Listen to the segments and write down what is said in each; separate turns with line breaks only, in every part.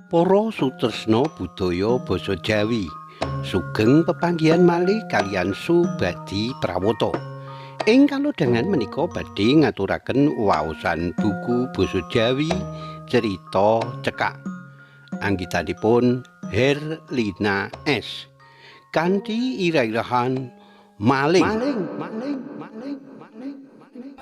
Para sutresna budaya basa Jawi, sugeng pepanggihan malih kaliyan Subadi Prawata. Ing kalodhangan menika badhe ngaturaken waosan buku basa Jawi Cerita Cekak. Anggitanipun Herlina S. Kanthi ira-irahan maling. Maling, maling, maling, maling, maling.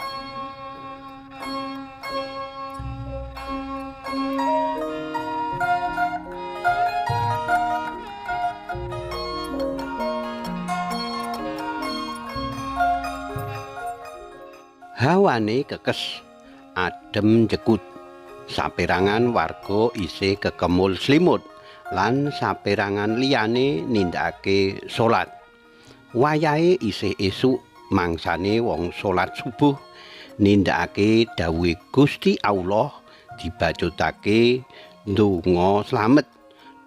Hawane kekes, adem jekut. Saperangan warga isih kekemul slimut lan saperangan liyane nindakake salat. Wayahe isih esuk, mangsane wong salat subuh nindakake dawuhe Gusti Allah dibacutake ndonga slamet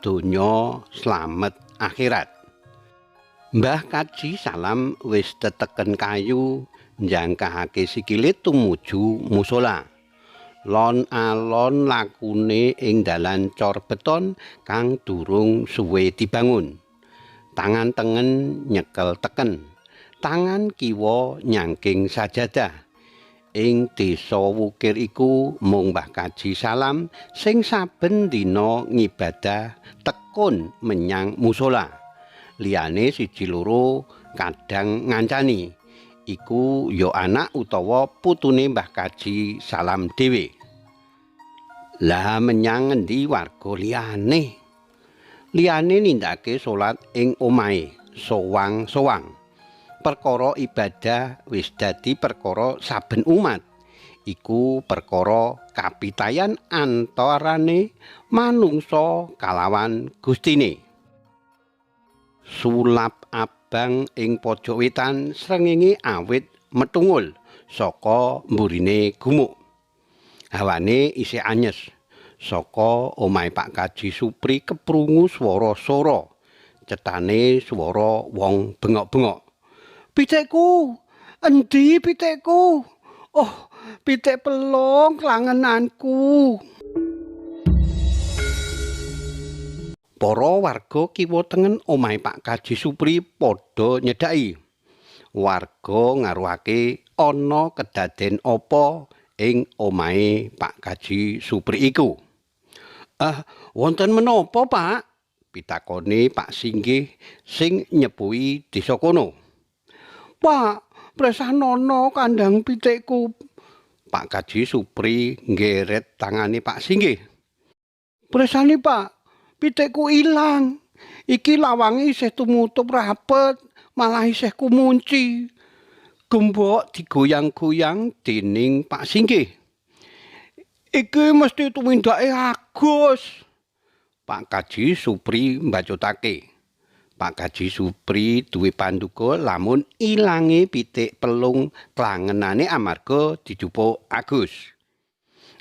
donya slamet akhirat. Mbah Kaji Salam wis teteken kayu njangkahake sikile tumuju musala. Lon alon lakune ing dalan cor beton kang durung suwe dibangun. Tangan tengen nyekel teken, tangan kiwa nyangking sajadah. Ing desa Wukir iku mung Mbah Kaji Salam sing saben dina ngibadah tekun menyang musala. Liyane siji loro kadang ngancani. Iku ya anak utawa putune Mbah Kaji Salam dhewe. Lah menyang ngendi warga liyane? Liyane nindakake salat ing omahe, sowang-sowang. Perkara ibadah wis dadi perkara saben umat. Iku perkara kapitayan antarane manungsa kalawan Gustine. Sulap abang ing pojok wetan srengenge awit metungul saka mburine gumuk. Hawane isih anyes. Saka omahe Pak Kaji Supri keprungu swara sora. Cetane swara wong bengok-bengok. Pitikku, endi pitikku? Oh, pitik pelung klangenanku. Para warga kiwa tengen omahe Pak Kaji Supri padha nyedhaki. Warga ngaruhake ana kedaden apa ing omahe Pak Kaji Supri iku. Wonten menapa, Pak? Pitakone Pak Singgih sing nyepuhi desa kono. Pak, presanono kandhang pitikku. Pak Kaji Supri nggeret tangane Pak Singgih. Presani, Pak, pitikku ilang. Iki lawange isih tumutup rapet, malah isih kumunci. Gembok digoyang-goyang dening Pak Singgih. Iki mesti tumindake Agus. Pak Kaji Supri mbacutake. Pak Kaji Supri duwe panduga lamun ilange pitik pelung klangenane amarga dijupuk Agus.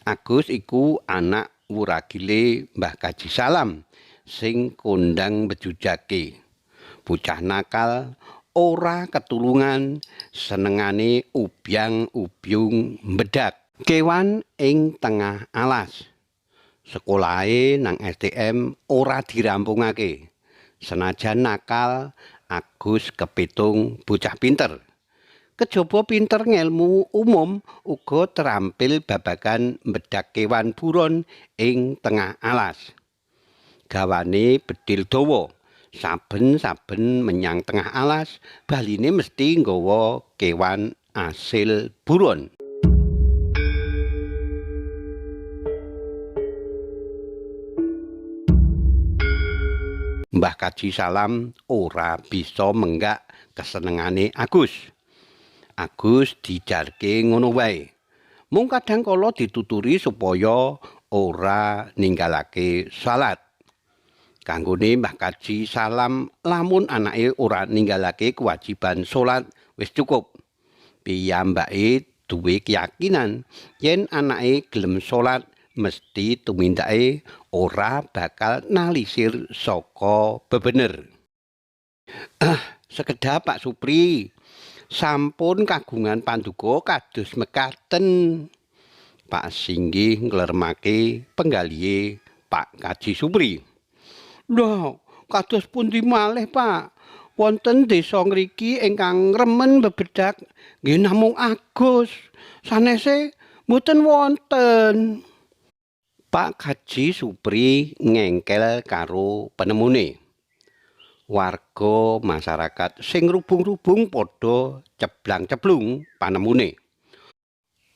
Agus iku anak wuragile Mbah Kaji Salam sing kondang bejujake. Bocah nakal, ora ketulungan, senengane ubyang-ubyung mbedak kewan ing tengah alas. Sekolahe nang STM ora dirampungake. Senajan nakal, Agus kepitung bocah pinter. Kejaba pinter ngelmu umum, uga terampil babagan mbedak kewan buron ing tengah alas. Gawane bedil dawa, saben-saben menyang tengah alas, baline mesti nggawa kewan asil buron. Mbah Kaji Salam ora bisa menggak kesenengane Agus. Agus dijarke ngono wae. Mung kadang kala dituturi supaya ora ninggalake salat. Kanggone Mbah Kaji Salam lamun anake ora ninggalake kewajiban salat wis cukup. Piyambake duwe keyakinan yen anake gelem salat mesti tumindake ora bakal nalisir saka bebener. Sekedhap Pak Supri, sampun kagungan panduka kados mekaten. Pak Singgih nglermake penggalihe Pak Kaji Supri. Lho, kados pundi malih, Pak? Wonten desa ngriki ingkang remen bebedak nggih namung Agus. Sanese mboten wonten. Pak Kaji Supri ngengkel karo penemune. Warga masyarakat sing rubung-rubung padha ceblang-ceblung panemune.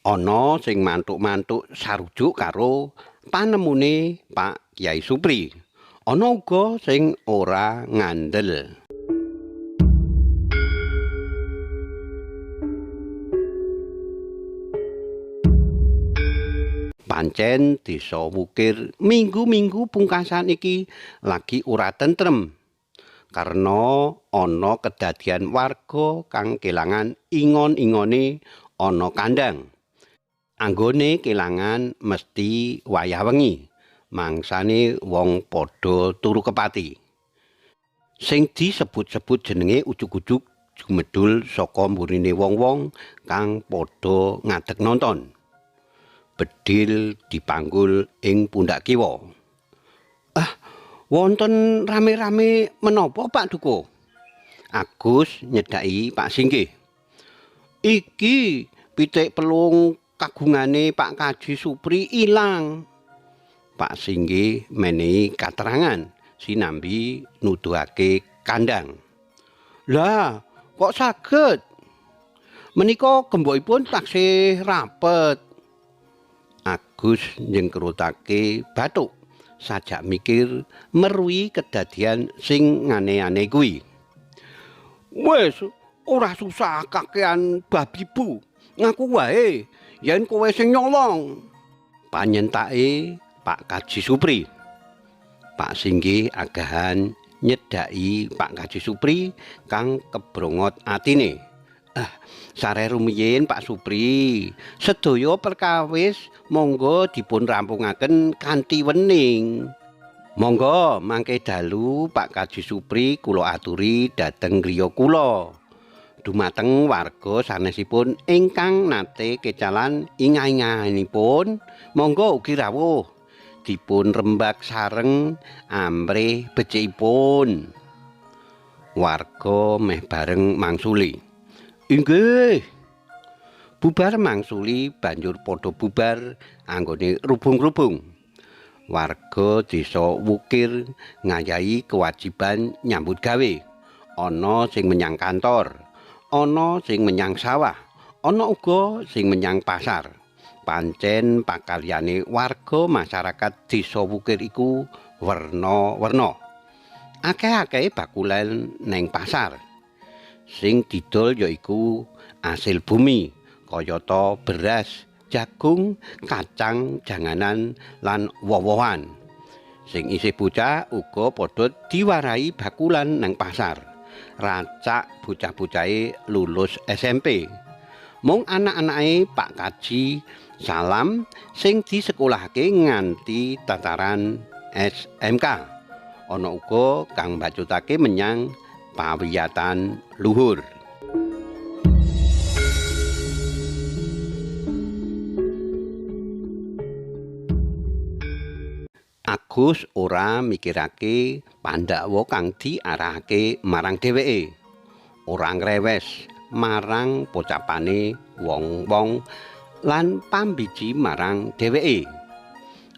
Ana sing mantuk-mantuk sarujuk karo panemune Pak Kyai Supri. Ana uga sing ora ngandel. Pancen desa Wukir minggu-minggu pungkasan iki lagi ora tentrem. Karena ana kedadian warga kang kelangan ingon-ingone ana kandang. Anggone kelangan mesti wayah wengi, mangsane wong padha turu kepati. Sing disebut-sebut jenenge ujug-ujug jumedhul saka mburine wong-wong kang padha ngadeg nonton. Bedil dipanggul ing pundak kiwa. Ah, wonten rame-rame menapa Pak Duko? Agus nyedhaki Pak Singgih. Iki pitik pelung kagungane Pak Kaji Supri ilang. Pak Singgih menehi katerangan sinambi nuduhake kandang. Lah, kok saged? Menika gembokipun taksih rapet. Agus nyengkrutake bathuk sajak mikir meruhi kedadian sing ngane-ane kuwi. Wis ora susah kakean babibu, ngaku wae yen kowe sing nyolong. Panyentake Pak Kaji Supri. Pak Singgih agahan nyedhaki Pak Kaji Supri kang kebrongot atine. Ah, sare rumiyin Pak Supri, sedaya perkawis monggo dipun rampungaken kanthi wening. Monggo mangke dalu Pak Kaji Supri kula aturi dhateng griya kula. Dumateng warga sanesipun ingkang nate kecalan ingah-ingahanipun, monggo ugi rawuh dipun rembag sareng amrih becikipun. Warga meh bareng mangsuli. Inggih. Bubar mangsuli banjur padha bubar anggone rubung-rubung. Warga desa Wukir ngayahi kewajiban nyambut gawe. Ana sing menyang kantor, ana sing menyang sawah, ana uga sing menyang pasar. Pancen pakalyane warga masyarakat desa Wukir iku werna-werna. Akeh-akehe bakulan neng pasar. Sing didol yaiku asil bumi, kayata beras, jagung, kacang, janganan lan woh-wohan. Sing isih bocah uga padha diwarahi bakulan nang pasar. Racak bocah-bocahe lulus SMP. Mung anak-anake Pak Kaji Salam sing disekolahake nganti tataran SMK. Ana uga kang mbacutake menyang pawiyatan luhur. Agus ora mikirake pandakwa kang diarahake marang dheweke. Ora ngrewes marang pocapane wong-wong lan pambiji marang dheweke.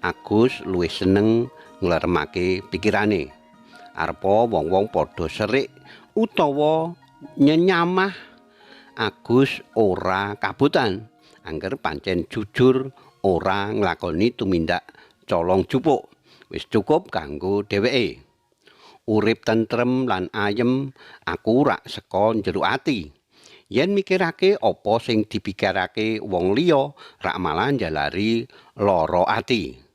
Agus luwih seneng ngleremake pikirane. Arepa wong-wong padha serik utawa nyenyamah, Agus ora kabotan. Angger pancen jujur ora nglakoni tumindak colong jupuk, wis cukup kanggo dheweke. Urip tentrem lan ayem, aku rak seka njero ati. Yen mikirake apa sing dipikirake wong liya, rak malah njalari lara ati.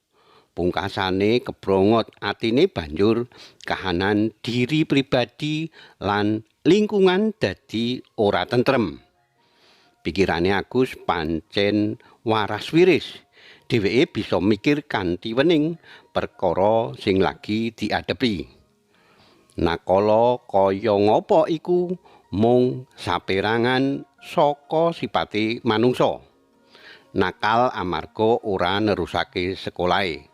Pungkasane kebrongot atine banjur kahanan diri pribadi lan lingkungan dadi ora tentrem. Pikirane Agus pancen waras wiris. Dheweke bisa mikir kanthi wening perkara sing lagi diadepi. Nakala kaya ngapa iku mung saperangan saka sipate manungsa. Nakal amarga ora nerusake sekolahe.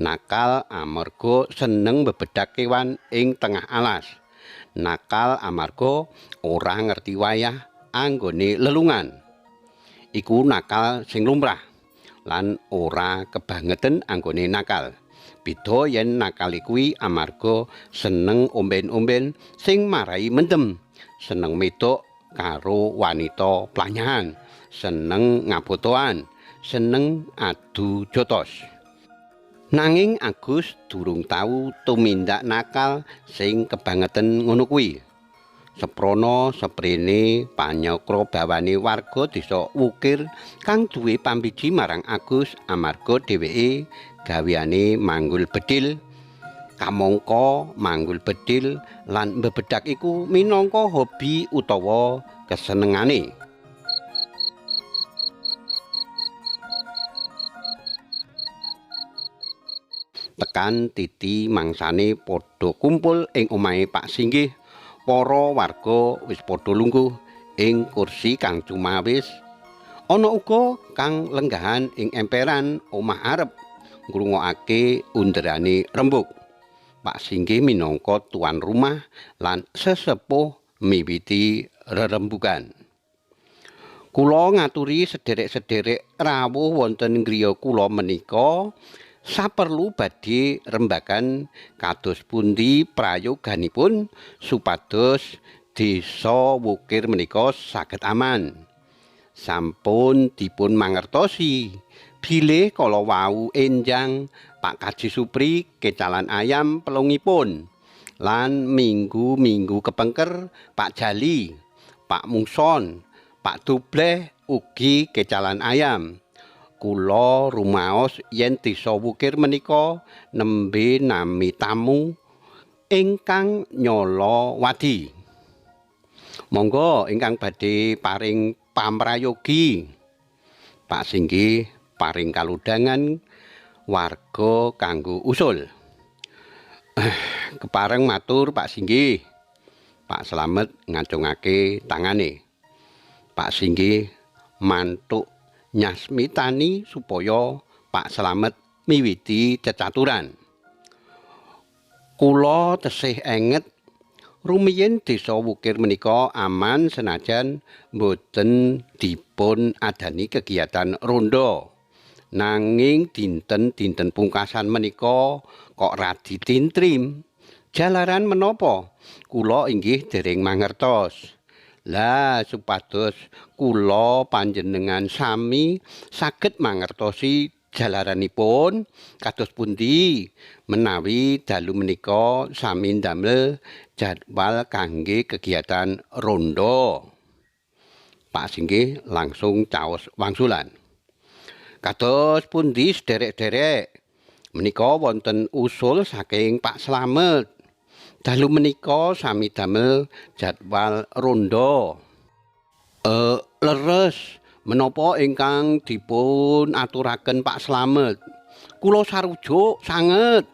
Nakal amarga seneng bebedak kewan ing tengah alas. Nakal amarga ora ngerti wayah anggone lelungan. Iku nakal sing lumrah lan ora kebangeten anggone nakal. Beda yen nakale kuwi amarga seneng omben-omben sing marai mendem, seneng medok karo wanita planyahan, seneng ngabotoan, seneng adu jotos. Nanging Agus durung tau tumindak nakal sing kebangeten ngono kuwi. Seprono seprene panyakra bawane warga desa Wukir kang duwe pambiji marang Agus amarga dheweke gaweane manggul bedil. Kamangka manggul bedil lan mbebedak iku minangka hobi utawa kesenengane. Tekan titi mangsane padha kumpul ing omahe Pak Singgih, para warga wis padha lungguh ing kursi kang cumawis. Ana uga kang lenggahan ing emperan omah arep ngrungokake underane rembug. Pak Singgih minangka tuan rumah lan sesepuh miwiti rerembugan. Kula ngaturi sederek-sederek rawuh wonten griya kula menika saperlu badhe rembagan kados pundi prayoganipun supados desa Wukir menika saged aman. Sampun dipun mangertosi bilih kala wau enjang Pak Kaji Supri kecalan ayam pelungipun lan minggu-minggu kepengker Pak Jali, Pak Mungson, Pak Dubleh ugi kecalan ayam. Kula rumaos yen desa Wukir menika nembe nami tamu ingkang nyala wadi. Monggo ingkang badhe paring pamrayogi. Pak Singgih paring kalodhangan warga kanggo usul. Kepareng matur Pak Singgih. Pak Slamet ngacungake tangane. Pak Singgih mantuk nyasmitani supaya Pak Slamet miwiti cecaturan. Kula tesih enget rumiyin desa Wukir menika aman senajan mboten dipun adani kegiatan rondo. Nanging dinten-dinten pungkasan menika kok radi tintrim. Jalaran menapa? Kula inggih dereng mangertos. Lah supados kula panjenengan sami saged mangertosi jalaranipun kados pundi menawi dalu menika sami ndamel jadwal kangge kegiatan rondo. Pak Singgih langsung caos wangsulan. Kados pundi sederek-derek menika wonten usul saking Pak Slamet. Dalu menika sami damel jadwal rondo. Leres menapa ingkang dipun aturaken Pak Slamet? Kula sarujuk sanget,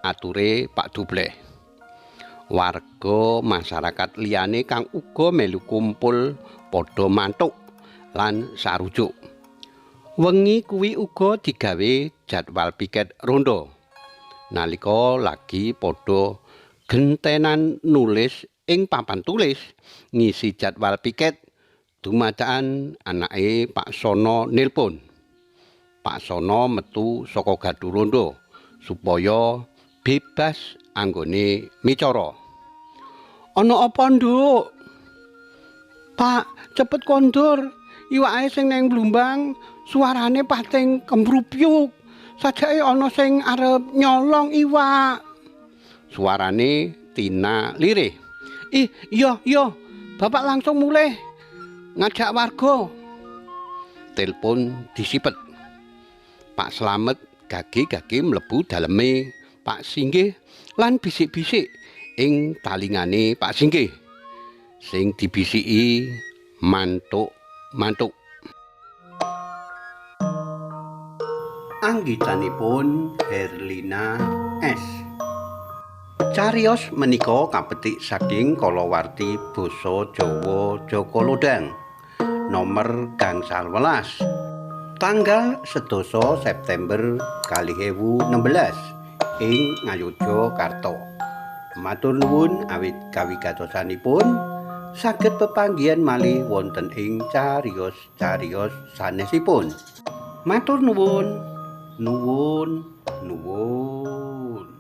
ature Pak Dubleh. Warga masyarakat liyane kang uga melu kumpul padha mantuk lan sarujuk. Wengi kuwi uga digawe jadwal piket rondo. Nalika lagi padha gentenan nulis ing papan tulis ngisi jadwal piket, dumadakan anake Pak Sono nilpun. Pak Sono metu saka gardu rondo supaya bebas anggone micara. Ana apa, Nduk? Pak, cepet kondur. Iwake sing nang Blumbang suarane pating kemrupyuk. Sajake ana sing arep nyolong iwak. Suarane Tina lirih. Ih, iya, iya. Bapak langsung mulih ngajak warga. Telepon disipet. Pak Slamet gage-gage mlebu daleme Pak Singgih lan bisik-bisik ing talingane Pak Singgih. Sing dibisiki mantuk-mantuk. Anggitanipun Herlina S. Cariyos menika kapetik saking kalawarti basa Jawa Jaka Lodhang nomer 18. Tanggal 7 September 2016 ing Ngayogyakarta. Matur nuwun awit kawigatosanipun, saged pepanggihan malih wonten ing cariyos-cariyos sanesipun. Matur nuwun, nuwun, nuwun.